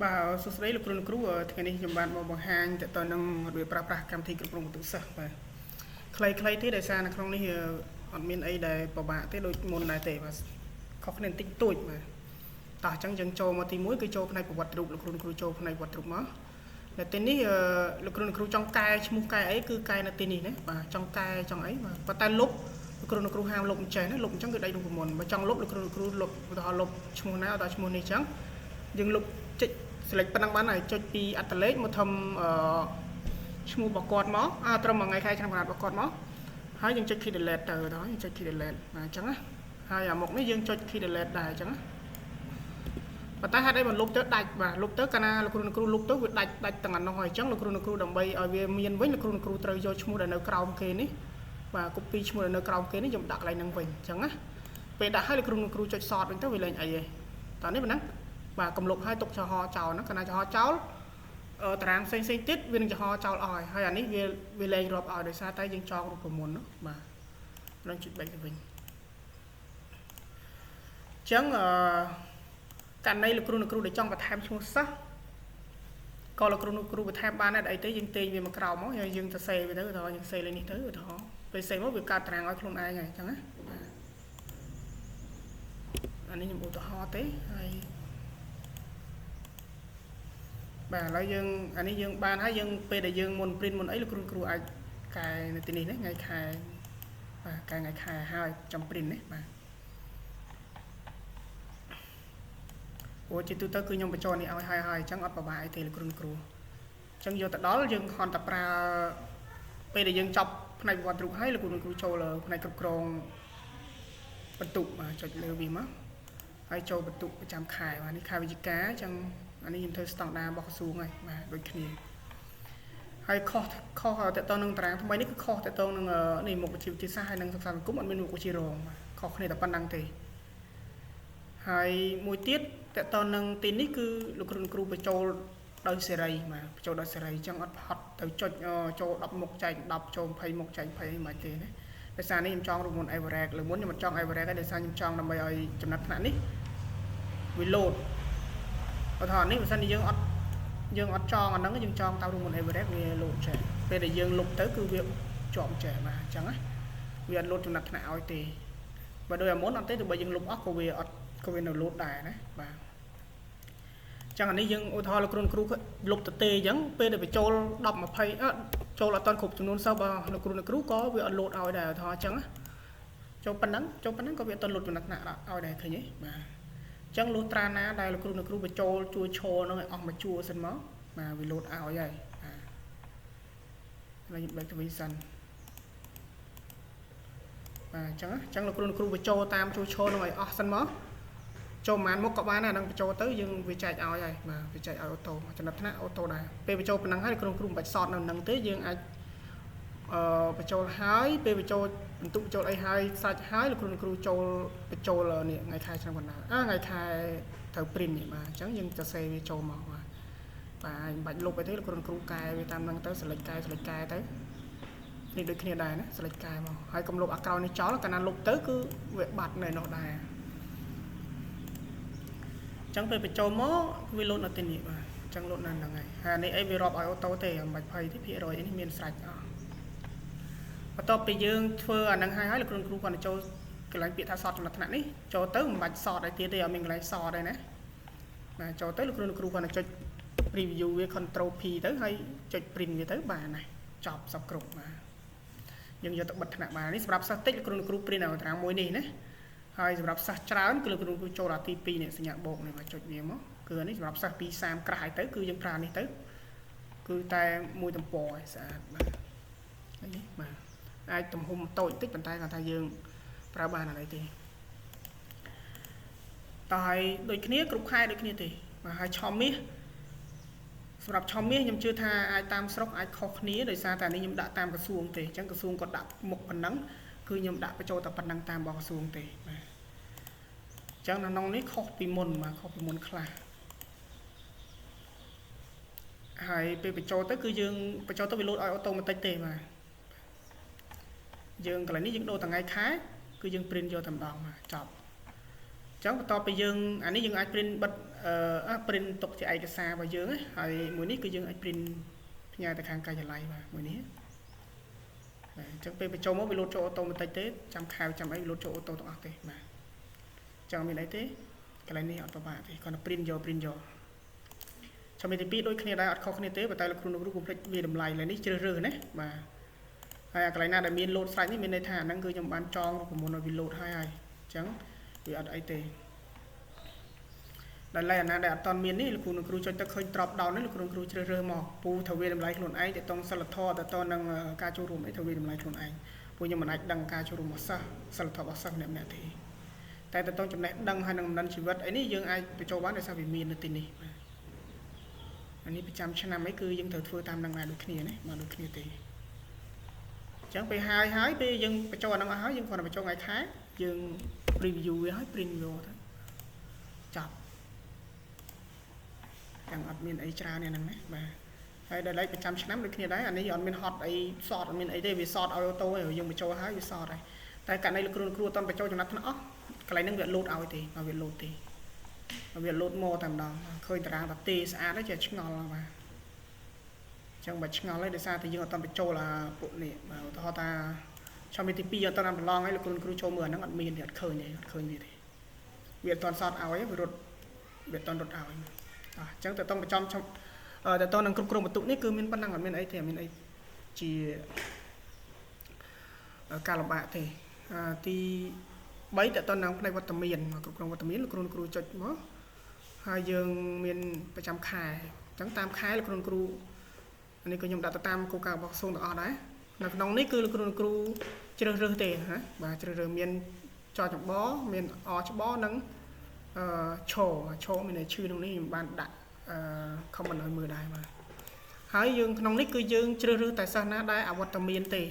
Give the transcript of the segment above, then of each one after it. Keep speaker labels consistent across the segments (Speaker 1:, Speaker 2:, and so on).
Speaker 1: បាទសួស្តីលោកគ្រូអ្នកគ្រូថ្ងៃនេះខ្ញុំបានមកបង្ហាញតទៅនឹងរបៀបប្រើប្រាស់កម្មវិធីគ្រប់គ្រងពិន្ទុសិស្សបាទខ្លីៗទេដោយសារនៅក្នុងនេះអត់មានអីដែលពិបាកទេដូចមុនដែរទេបាទខុសគ្នាបន្តិចតួចបាទតោះអញ្ចឹងយើងចូលមកទី1គឺចូលផ្នែកប្រវត្តិរូបលោកគ្រូអ្នកគ្រូចូលផ្នែកប្រវត្តិរូបមកនៅទីនេះលោកគ្រូអ្នកគ្រូចង់កែឈ្មោះកែអីគឺកែនៅទីនេះណាបាទចង់កែចង់អីបាទប៉ុន្តែលុបលោកគ្រូអ្នកគ្រូហាមលុបអញ្ចេះណាលុបអញ្ចឹងគឺដៃរូបមន្តបើចង់លុបលោកគ្រូអ្នកគ្រូលុបឧទាហរណ៍លុបឈ្មោះណាឧទាហរណ៍ឈ្មោះនេះអញ្ចឹងយើងលុបចុច select ប៉ុណ្ណឹងបានហើយចុចពីអត្តលេខមកធំឈ្មោះរបស់គាត់មកត្រឹមមួយថ្ងៃខែឆ្នាំកណ្ដាលរបស់គាត់មកហើយយើងចុច key delete ទៅដល់យើងចុច key delete បាទអញ្ចឹងណាហើយអាមុខនេះយើងចុច key delete ដែរអញ្ចឹងណាប៉ុន្តែហេតុអីមិនលុបទៅដាច់បាទលុបទៅកាលណាលោកគ្រូអ្នកគ្រូលុបទៅវាដាច់ដាច់ទាំងអានោះហើយអញ្ចឹងលោកគ្រូអ្នកគ្រូដើម្បីឲ្យវាមានវិញលោកគ្រូអ្នកគ្រូត្រូវយកឈ្មោះដែលនៅក្រោមគេនេះបាទ copy ឈ្មោះដែលនៅក្រោមគេនេះខ្ញុំដាក់កន្លែងហ្នឹងវិញអញ្ចឹងណាពេលដាក់ហើយលោកគ្រូអ្នកគ្រូចុច sort វិញទៅវាលែងអីទេតោះនេះប៉ុណ្ណឹងបាទកំលុបឲ្យទុកចំហចោលហ្នឹងកាលណាចំហចោលតារាងផ្សេងផ្សេងទៀតវានឹងចំហចោលអស់ហើយហើយអានេះវាវាលែងរាប់ឲ្យដោយសារតែយើងចងរូបមន្តបាទនឹងចុចបែកទៅវិញអញ្ចឹងអឺករណីលោកគ្រូអ្នកគ្រូដែលចង់បន្ថែមឈ្មោះសិស្សក៏លោកគ្រូអ្នកគ្រូបន្ថែមបានដែរអីទេយើងទាញវាមកក្រោមមកហើយយើងទៅសេវាទៅឧទាហរណ៍យើងសេលេខនេះទៅឧទាហរណ៍ពេលសេមកវាកើតតារាងឲ្យខ្លួនឯងហើយអញ្ចឹងណាបាទអានេះខ្ញុំឧទាហរណ៍ទេហើយបាទឥឡូវយើងអានេះយើងបានហើយយើងពេលដែលយើងមុន print មុនអីលោកគ្រូគ្រូអាចកែនៅទីនេះណាថ្ងៃខែបាទកែថ្ងៃខែហើយចាំ print ណាបាទព្រោះជាទូទៅគឺខ្ញុំបញ្ចូលនេះឲ្យហើយហើយអញ្ចឹងអត់ពិបាកអីទេលោកគ្រូគ្រូអញ្ចឹងយកទៅដល់យើងគ្រាន់តែប្រើពេលដែលយើងចប់ផ្នែកប្រវត្តិរូបហើយលោកគ្រូគ្រូចូលផ្នែកគ្រប់គ្រងបន្ទុកបាទចុចលើវាមកហើយចូលបន្ទុកប្រចាំខែបាទនេះខែវិច្ឆិកាអញ្ចឹងអានេះខ្ញុំធ្វើស្តង់ដាររបស់ក្រសួងហើយបាទដូចគ្នាហើយខុសខុសតទៅនឹងតារាងថ្មីនេះគឺខុសតទៅនឹងនេះមុខវិជ្ជាវិទ្យាសាស្ត្រហើយនិងសិក្សាសង្គមអត់មានមុខវិជ្ជារងបាទខុសគ្នាតែប៉ុណ្្នឹងទេហើយមួយទៀតតទៅនឹងទីនេះគឺលោកគ្រូគ្រូបញ្ចូលដោយសេរីបាទបញ្ចូលដោយសេរីអញ្ចឹងអត់ផត់ទៅចុចចូល10មុខចែក10ចូល20មុខចែក20អីមិនទេណាដោយសារនេះខ្ញុំចង់រូបមន្ត average លើមុនខ្ញុំអត់ចង់ average ទេដោយសារខ្ញុំចង់ដើម្បីឲ្យចំណាត់ថ្នាក់នេះវា load ឧទាហរណ៍នេះបើសិនជាយើងអត់ចងអាហ្នឹងយើងចងតាមរូបមន្ត average វាលោតចេះពេលដែលយើងលុបទៅគឺវាជាប់ចេះបាទអញ្ចឹងណាវាអត់លោតចំណាត់ថ្នាក់ឲ្យទេបើដូចអាមុនអត់ទេទោះបីយើងលុបអស់ក៏វាអត់ក៏វានៅលោតដែរណាបាទអញ្ចឹងអានេះយើងឧទាហរណ៍លោកគ្រូគ្រូលុបទៅទេអញ្ចឹងពេលដែលបញ្ចូល10 20ចូលអត់ទាន់គ្រប់ចំនួនសិស្សរបស់លោកគ្រូគ្រូក៏វាអត់លោតឲ្យដែរឧទាហរណ៍អញ្ចឹងណាចូលប៉ុណ្ណឹងចូលប៉ុណ្ណឹងក៏វាអត់ទាន់លោតចំណាត់ថ្នាក់ឲ្យដែរឃើញទេបាទចឹងលុះត្រាណាដែលលោកគ្រូអ្នកគ្រូបញ្ចូលជួយឈរនឹងឲ្យអស់មួយជួរសិនមកបាទវាលោតឲ្យហើយបាទឥឡូវខ្ញុំបែកទៅវិញសិនបាទអញ្ចឹងលោកគ្រូអ្នកគ្រូបញ្ចូលតាមជួយឈរនឹងឲ្យអស់សិនមកចូលប្រហែលមុខក៏បានដែរនឹងបញ្ចូលទៅយើងវាចែកឲ្យហើយបាទវាចែកឲ្យ auto ចំណាត់ថ្នាក់ auto ដែរពេលបញ្ចូលប៉ុណ្ណឹងហើយលោកគ្រូគ្រូមិនបាច់សតនៅនឹងទេយើងអាចបញ្ចូលហើយពេលបញ្ចូលបន្ទុកចូលអីហើយសាច់ហើយលោកគ្រូគ្រូចូលបញ្ចូលនេះថ្ងៃខែឆ្នាំកណ្ដាលថ្ងៃខែត្រូវ print នេះបាទអញ្ចឹងយើងจะសេវាចូលមកបាទបាទមិនបាច់លុបអីទេលោកគ្រូគ្រូកែវាតាមហ្នឹងទៅ select កែ select កែទៅនេះដូចគ្នាដែរណា select កែមកហើយកុំលុបអាក្រោយនេះចោលកាលណាលុបទៅគឺវាបាត់នៅនោះដែរអញ្ចឹងពេលបញ្ចូលមកវាលោតនៅទីនេះបាទអញ្ចឹងលោតនៅហ្នឹងហើយហើយនេះអីវារាប់ឲ្យ auto ទេមិនបាច់ភ័យទេភាគរយអីនេះមានស្រេចអស់បន្ទាប់ពីយើងធ្វើអាហ្នឹងហើយហើយលោកគ្រូគ្រូគាត់ទៅចូលកន្លែងពាក្យថាសតចំណាត់ថ្នាក់នេះចូលទៅមិនបាច់សតអីទៀតទេអត់មានកន្លែងសតទេណាបាទចូលទៅលោកគ្រូគ្រូគាត់ទៅចុច preview វា control P ទៅហើយចុច print វាទៅបានណាចប់សពគ្រប់បាទយើងយកទៅបិទថ្នាក់បាននេះសម្រាប់សិស្សតិចលោកគ្រូគ្រូ print ឲ្យតារាងមួយនេះណាហើយសម្រាប់សិស្សច្រើនគឺលោកគ្រូគ្រូចូលអាទី2នេះសញ្ញាបូកនេះបាទចុចវាមកគឺអានេះសម្រាប់សិស្ស2 30ក្រាស់ហើយទៅគឺយើងប្រើនេះទៅគឺតែមួយទំព័រឲ្យស្អាតបាទនេះបាទអាចទំហំតូចតិចប៉ុន្តែគាត់ថាយើងប្រើបានអីទេតើហើយដូចគ្នាគ្រប់ខែដូចគ្នាទេបាទហើយឆមាសសម្រាប់ឆមាសខ្ញុំជឿថាអាចតាមស្រុកអាចខុសគ្នាដោយសារតែនេះខ្ញុំដាក់តាមក្រសួងទេអញ្ចឹងក្រសួងគាត់ដាក់មុខប៉ុណ្ណឹងគឺខ្ញុំដាក់បញ្ចូលតែប៉ុណ្ណឹងតាមរបស់ក្រសួងទេបាទអញ្ចឹងនៅក្នុងនេះខុសពីមុនបាទខុសពីមុនខ្លះហើយពេលបញ្ចូលទៅគឺយើងបញ្ចូលទៅវាលោតឲ្យ automatic ទេបាទយើងកន្លែងនេះយើងដូរថ្ងៃខែគឺយើង print យកតែម្ដងបាទចប់ ចឹងបន្ទាប់ពីយើងអានេះយើងអាច print បិទអឺ print ទុកជាឯកសាររបស់យើងហើយមួយនេះគឺយើងអាច print ផ្ញើទៅខាងការិយាល័យបាទមួយនេះបាទអញ្ចឹងពេលបញ្ចូលមកវាលោតចូល automatic ទេចាំខែចាំអីវាលោតចូល auto ទាំងអស់ទេបាទចង់មានអីទេកន្លែងនេះអត់ពិបាកទេគ្រាន់តែ print យក print យកចាំទី2ដូចគ្នាដែរអត់ខុសគ្នាទេប៉ុន្តែលោកគ្រូលោកគ្រូកុំភ្លេចវាតម្លៃឡើយនេះជ្រើសរើសណាបាទហើយអាកន្លែងណាដែលមានលោតស្រេចនេះមានន័យថាអាហ្នឹងគឺខ្ញុំបានចងរូបមន្តឲ្យវាលោតហើយហើយអញ្ចឹងវាអត់អីទេដល់ឡែកអាណាដែលអត់តន់មាននេះលោកគ្រូលោកគ្រូចុចទៅឃើញ drop down នេះលោកគ្រូគ្រូជ្រើសរើសមកពូត្រូវវាតម្លៃខ្លួនឯងទៅតង់សិលធម៌ទៅតនឹងការចូលរួមអីត្រូវវាតម្លៃខ្លួនឯងពួកខ្ញុំមិនអាចដឹងការចូលរួមរបស់សិស្សសិលធម៌របស់សិស្សម្នាក់ម្នាក់ទេតែទៅតង់ចំណេះដឹងហើយនឹងដំណឹងជីវិតអីនេះយើងអាចបញ្ចូលបានដោយសារវាមាននៅទីនេះបាទអានេះប្រចាំឆ្នាំអីគឺយើងត្រូវធ្វើតាមនឹងដែរដូចគ្នាណាបាទដូចគ្នាទេអញ្ចឹងពេលហើយហើយពេលយើងបញ្ចូលអាហ្នឹងអស់ហើយយើងគ្រាន់តែបញ្ចូលថ្ងៃខែយើង preview វាហើយ print យកទៅចប់ទាំងអត់មានអីច្រើនទេហ្នឹងណាបាទហើយដល់ឡែកប្រចាំឆ្នាំដូចគ្នាដែរអានេះអត់មានហត់អី sort អត់មានអីទេវា sort ឲ្យ auto ឯងយើងបញ្ចូលហើយវា sort ហើយតែករណីលោកគ្រូគ្រូអត់តបញ្ចូលចំណាត់ថ្នាក់អស់កន្លែងហ្នឹងវាលោតឲ្យទេបាទវាលោតទេវាលោតមកតែម្ដងឃើញតារាងតាទេស្អាតហើយចេះឆ្ងល់បាទអញ្ចឹងបើឆ្ងល់ហើយដោយសារតែយើងអត់តបញ្ចូលអាពួកនេះបាទឧទាហរណ៍ថាឆមាសទី2អត់តបានប្រឡងហើយលោកគ្រូគ្រូចូលមើលអាហ្នឹងអត់មានទេអត់ឃើញទេអត់ឃើញវាទេវាអត់ត sort ឲ្យវារត់វាអត់តរត់ឲ្យអញ្ចឹងតើតង់បញ្ចំតើតនឹងគ្រប់គ្រងបន្ទុកនេះគឺមានប៉ុណ្ណឹងអត់មានអីទេអត់មានអីជាការលំបាកទេទី3តើតនឹងផ្នែកវត្តមានគ្រប់គ្រងវត្តមានលោកគ្រូគ្រូចុចមកហើយយើងមានប្រចាំខែអញ្ចឹងតាមខែលោកគ្រូគ្រូនេះក៏ខ្ញុំដាក់ទៅតាមគោលការណ៍របស់ក្រសួងទាំងអស់ដែរនៅក្នុងនេះគឺលោកគ្រូគ្រូជ្រើសរើសទេណាបាទជ្រើសរើសមានចចម្បមានអច្បនិងអឺឈឈមានន័យឈឺក្នុងនេះខ្ញុំបានដាក់អឺ comment ឲ្យមើលដែរបាទហើយយើងក្នុងនេះគឺយើងជ្រើសរើសតែសិស្សណាដែលអវត្តមានទេ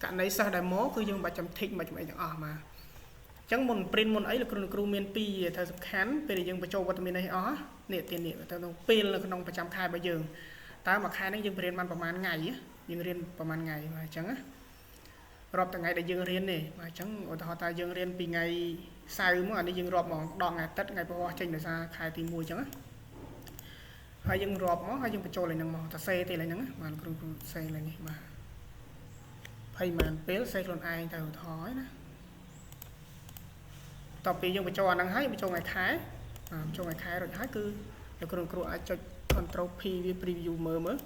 Speaker 1: ករណីសិស្សដែលមកគឺយើងមិនបាច់ចាំ tick មិនបាច់ចាំអីទាំងអស់បាទអញ្ចឹងមុន print មុនអីលោកគ្រូគ្រូមានពីរត្រូវសំខាន់ពេលដែលយើងបញ្ចូលវត្តមាននេះអស់នេះទីនេះទៅក្នុងពេលនៅក្នុងប្រចាំខែរបស់យើងតើមួយខែហ្នឹងយើងរៀនបានប្រហែលថ្ងៃយើងរៀនប្រហែលថ្ងៃបាទអញ្ចឹងណារាប់ថ្ងៃដែលយើងរៀននេះបាទអញ្ចឹងឧទាហរណ៍ថាយើងរៀនពីថ្ងៃសៅរ៍មកអានេះយើងរាប់ហ្មងដល់ថ្ងៃអាទិត្យថ្ងៃពហុចេញដោយសារខែទី1អញ្ចឹងណាហើយយើងរាប់មកហើយយើងបញ្ចូលលេខហ្នឹងមកតសេទេលេខហ្នឹងបាទគ្រូគ្រូសេលេខនេះបាទ20ម៉ានពេលសេខ្លួនឯងទៅឧទាហរណ៍ណាតទៅពីយើងបញ្ចូលអាហ្នឹងហើយបញ្ចូលថ្ងៃខែបាទបញ្ចូលថ្ងៃខែរួចហើយគឺលោកគ្រូគ្រូអាចចុច control P វា preview មើលមើល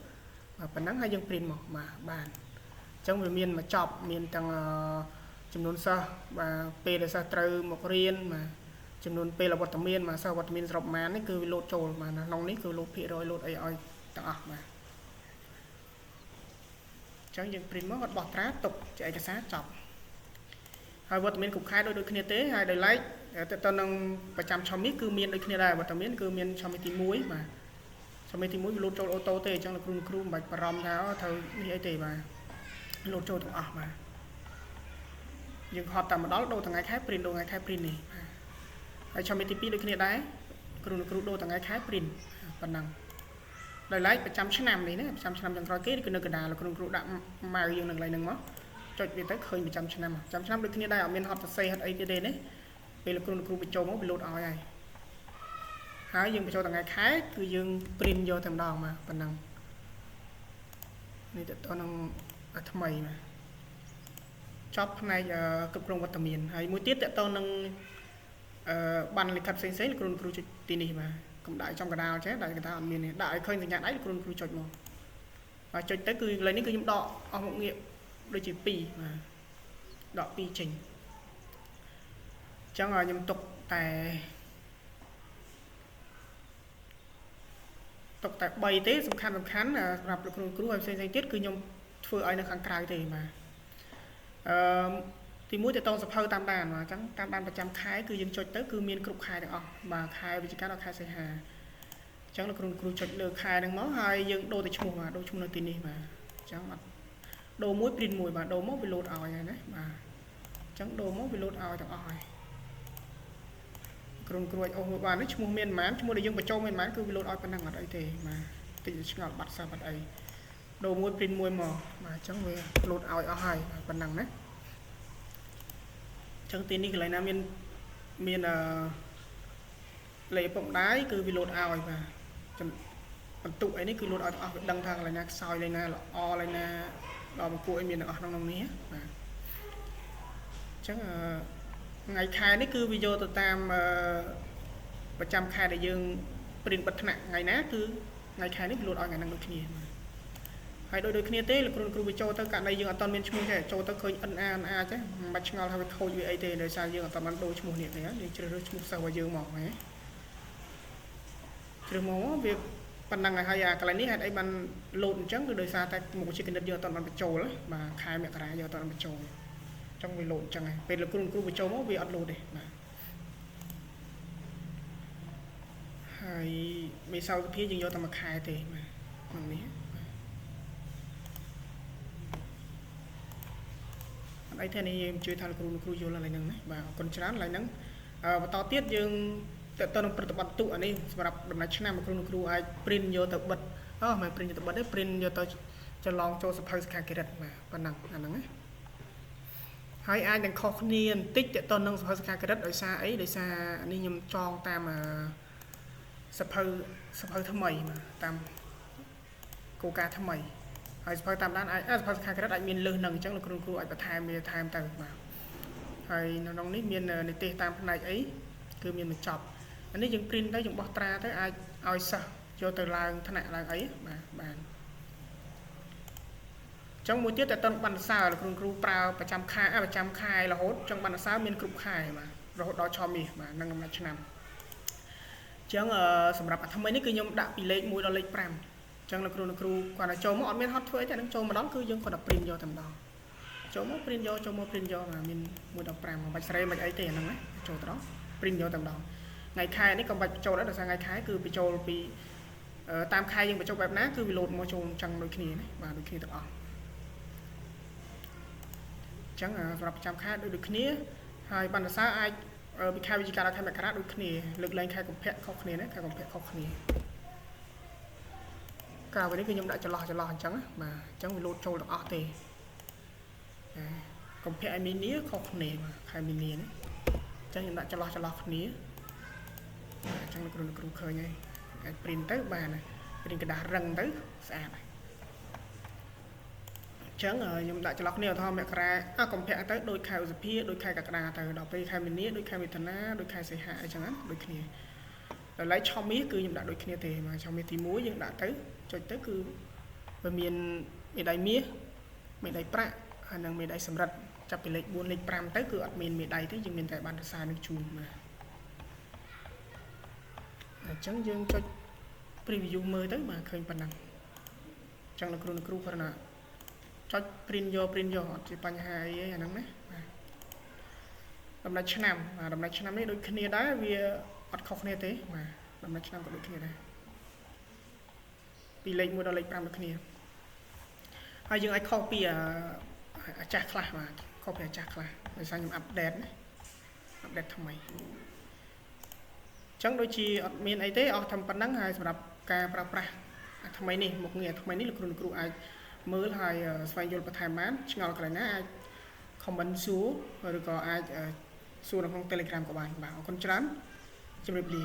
Speaker 1: បាទប៉ុណ្ណឹងហើយយើង print មកបាទបានអញ្ចឹងវាមានមកចប់មានទាំងចំនួនសិស្សបាទពេលដែលសិស្សត្រូវមករៀនបាទចំនួនពេលអវត្តមានបាទសិស្សអវត្តមានសរុបប៉ុន្មាននេះគឺវាលោតចូលបាទក្នុងនេះគឺលោតភាគរយលោតអីឲ្យទាំងអស់បាទអញ្ចឹងយើង print មកគាត់បោះត្រាទុកជាឯកសារចប់ហើយវត្តមានគ្រប់ខែដូចដូចគ្នាទេហើយដោយឡែកទៅទៅនឹងប្រចាំឆមាសគឺមានដូចគ្នាដែរវត្តមានគឺមានឆមាសទី1បាទឆមាសទី1វាលោតចូល auto ទេអញ្ចឹងលោកគ្រូគ្រូមិនបាច់បារម្ភថាត្រូវនេះអីទេបាទលោតចូលទាំងអស់បាទយើងហត់តែម្ដងដូរថ្ងៃខែ print ដូរថ្ងៃខែ print នេះបាទហើយឆមាសទី2ដូចគ្នាដែរគ្រូគ្រូដូរថ្ងៃខែ print ប៉ុណ្ណឹងដោយឡែកប្រចាំឆ្នាំនេះណាប្រចាំឆ្នាំចុងក្រោយគេគឺនៅកណ្ដាលលោកគ្រូគ្រូដាក់ម៉ៅយើងនៅកន្លែងហ្នឹងមកចុចវាទៅឃើញប្រចាំឆ្នាំប្រចាំឆ្នាំដូចគ្នាដែរអត់មានហត់សរសេរហត់អីទៀតទេណាពេលលោកគ្រូគ្រូបញ្ចូលមកវាលោតឲ្យហើយហើយយើងបញ្ចូលថ្ងៃខែគឺយើង print យកតែម្ដងមកប៉ុណ្ណឹងនេះទៅទៅនឹងថ្មីមកចប់ផ្នែកគ្រប់គ្រងវត្តមានហើយមួយទៀតតទៅនឹងអឺបានលិខិតផ្សេងៗលោកគ្រូគ្រូចុចទីនេះបាទកុំដាក់ចំកណ្ដាលចេះដាក់កណ្ដាលអត់មានទេដាក់ឲ្យឃើញសញ្ញាដៃលោកគ្រូគ្រូចុចមកបាទចុចទៅគឺកន្លែងនេះគឺខ្ញុំដកអស់មុខងារដូចជា2បាទដក2ចេញអញ្ចឹងខ្ញុំទុកតែទុកតែ3ទេសំខាន់សំខាន់សម្រាប់លោកគ្រូគ្រូហើយផ្សេងៗទៀតគឺខ្ញុំធ្វើឲ្យនៅខាងក្រៅទេបាទអឺទី1ទៅតងសភៅតាមដានបាទអញ្ចឹងតាមដានប្រចាំខែគឺយើងចុចទៅគឺមានគ្រប់ខែទាំងអស់បាទខែវិច្ឆិកាដល់ខែសីហាអញ្ចឹងលោកគ្រូគ្រូចុចលើខែហ្នឹងមកហើយយើងដូរទៅឈ្មោះបាទដូរឈ្មោះនៅទីនេះបាទអញ្ចឹងអត់ដូរមួយ print មួយបាទដូរមកវាលោតឲ្យហើយណាបាទអញ្ចឹងដូរមកវាលោតឲ្យទាំងអស់ហើយគ្រូគ្រូអាចអូសមើលបាននេះឈ្មោះមានប៉ុន្មានឈ្មោះដែលយើងបញ្ចូលមានប៉ុន្មានគឺវាលោតឲ្យប៉ុណ្ណឹងអត់អីទេបាទតិចឆ្ងល់បាត់សោះបាត់អីដូរមួយ print មួយមកបាទអញ្ចឹងវាលោតឲ្យអស់ហើយប៉ុណ្ណឹងណាអញ្ចឹងទីនេះកន្លែងណាមាន មានអឺលេខឪពុកម្ដាយគឺវាលោតឲ្យបាទបន្ទុកអីនេះគឺលោតឲ្យទាំងអស់វាដឹងថាកន្លែងណាខ្សោយកន្លែងណាល្អកន្លែងណាដល់បង្គួរអីមានទាំងអស់ក្នុងនេះបាទអញ្ចឹងថ្ងៃខែនេះគឺវាយកទៅតាមប្រចាំខែដែលយើង print បិទថ្នាក់ថ្ងៃណាគឺថ្ងៃខែនេះវាលោតឲ្យថ្ងៃហ្នឹងដូចគ្នាបាទហើយដូចគ្នាទេលោកគ្រូគ្រូវាចូលទៅករណីយើងអត់ទាន់មានឈ្មោះទេចូលទៅឃើញ NA NA ចេះមិនបាច់ឆ្ងល់ថាវាខូចវាអីទេដោយសារយើងអត់ទាន់បានដូរឈ្មោះនេះទេយើងជ្រើសរើសឈ្មោះសិស្សរបស់យើងមកហ៎ជ្រើសមកវាប៉ុណ្ណឹងហើយអាកន្លែងនេះហេតុអីបានលោតអញ្ចឹងគឺដោយសារតែមុខវិជ្ជាគណិតយើងអត់ទាន់បានបញ្ចូលបាទខែមករាយើងអត់ទាន់បានបញ្ចូលអញ្ចឹងវាលោតអញ្ចឹងហើយពេលលោកគ្រូគ្រូបញ្ចូលមកវាអត់លោតទេបាទហើយមេសៅសភាយើងយកតែមួយខែទេបាទក្នុងនេះអត់អីទេនេះយើងជួយថាលោកគ្រូលោកគ្រូយល់ឡើយហ្នឹងណាបាទអរគុណច្រើនឡើយហ្នឹងបន្តទៀតយើងតើតើនឹងប្រតិបត្តិទុអានេះសម្រាប់ដំណើរឆ្នាំលោកគ្រូលោកគ្រូអាច print យកទៅបិទអូមិន print យកទៅបិទទេ print យកទៅច្រឡងចូលសភៅសិក្ខាកិរិតបាទប៉ុណ្ណឹងអាហ្នឹងណាហើយអាចនឹងខុសគ្នាបន្តិចតើតើនឹងសភៅសិក្ខាកិរិតដោយសារអីដោយសារនេះខ្ញុំចងតាមសភៅថ្មីបាទតាមគោលការណ៍ថ្មីហើយសភៅតាមដានអាចសភៅសិក្ខាកិរិតអាចមានលើសនឹងអញ្ចឹងលោកគ្រូគ្រូអាចបន្ថែមវាថែមទៅបាទហើយនៅក្នុងនេះមាននិទេសតាមផ្នែកអីគឺមានបញ្ចប់អានេះយើង print ទៅយើងបោះត្រាទៅអាចឲ្យសិស្សយកទៅឡើងថ្នាក់ឡើងអីបាទបានអញ្ចឹងមួយទៀតតើតើបណ្ណសើលោកគ្រូគ្រូប្រើប្រចាំខែប្រចាំខែរហូតអញ្ចឹងបណ្ណសើមានគ្រប់ខែបាទរហូតដល់ឆមាសបាទនឹងដំណាច់ឆ្នាំអញ្ចឹងសម្រាប់អាថ្មីនេះគឺខ្ញុំដាក់ពីលេខ1ដល់លេខ5អញ្ចឹងលោកគ្រូលោកគ្រូគាត់តែចូលមកអត់មានហត់ធ្វើអីទេនឹងចូលម្ដងគឺយើងគាត់តែ print យកតែម្ដងចូលមក print យកចូលមក print យកបាទមាន1ដល់5មិនបាច់ស្រេមិនអីទេអាហ្នឹងណាចូលទៅដល់ print យកតែម្ដងថ្ងៃខែនេះក៏បាច់បញ្ចូលដែរដោយសារថ្ងៃខែគឺបញ្ចូលពីតាមខែយើងបញ្ចូលបែបណាគឺវាលោតមកចូលអញ្ចឹងដូចគ្នាណាបាទដូចគ្នាទាំងអស់អញ្ចឹងសម្រាប់ប្រចាំខែដូចគ្នាហើយបណ្ណសារអាចពីខែវិច្ឆិកាដល់ខែមករាដូចគ្នាលើកលែងខែកុម្ភៈខុសគ្នាណាខែកុម្ភៈខុសគ្នាកាលវិញនេះគឺខ្ញុំដាក់ចន្លោះចន្លោះអញ្ចឹងបាទអញ្ចឹងវាលោតចូលទាំងអស់ទេកុម្ភៈឲ្យមីនាខុសគ្នាបាទខែមីនានេះអញ្ចឹងខ្ញុំដាក់ចន្លោះចន្លោះគ្នាអញ្ចឹងលោកគ្រូលោកគ្រូឃើញហើយអាច print ទៅបាន print ក្រដាសរឹងទៅស្អាតហើយអញ្ចឹងខ្ញុំដាក់ចន្លោះគ្នាឧទាហរណ៍មករាកុម្ភៈទៅដូចខែឧសភាដូចខែកក្កដាទៅដល់ពេលខែមីនាដូចខែមិថុនាដូចខែសីហាអីចឹងណាដូចគ្នាដល់ឡែកឆមាសគឺខ្ញុំដាក់ដូចគ្នាទេបាទឆមាសទី1យើងដាក់ទៅចុចទៅគឺវាមានមេដៃមាសមេដៃប្រាក់ហើយនិងមេដៃសំរិទ្ធចាប់ពីលេខ4លេខ5ទៅគឺអត់មានមេដៃទេយើងមានតែបានរសារនឹងជូនបាទអញ្ចឹងយើងចុច preview មើលទៅបាទឃើញប៉ុណ្ណឹងអញ្ចឹងលោកគ្រូលោកគ្រូគ្រាន់តែចុច print យក print យកអត់ជាបញ្ហាអីទេអាហ្នឹងណាបាទដំណើរឆ្នាំបាទដំណើរឆ្នាំនេះដូចគ្នាដែរវាអត់ខុសគ្នាទេបាទដំណើរឆ្នាំក៏ដូចគ្នាដែរពីលេខ1ដល់លេខ5ដូចគ្នាហើយយើងអាចខុសពីអាចាស់ខ្លះបាទខុសពីអាចាស់ខ្លះដោយសារខ្ញុំ update ណា update ថ្មីចឹងដូចជាអត់មានអីទេអស់តែប៉ុណ្ណឹងហើយសម្រាប់ការប្រើប្រាស់អាថ្មីនេះមុខងារអាថ្មីនេះលោកគ្រូលោកគ្រូអាចមើលហើយស្វែងយល់បន្ថែមបានឆ្ងល់កន្លែងណាអាច comment សួរឬក៏អាចសួរនៅក្នុង Telegram ក៏បានបាទអរគុណច្រើនជម្រាបលា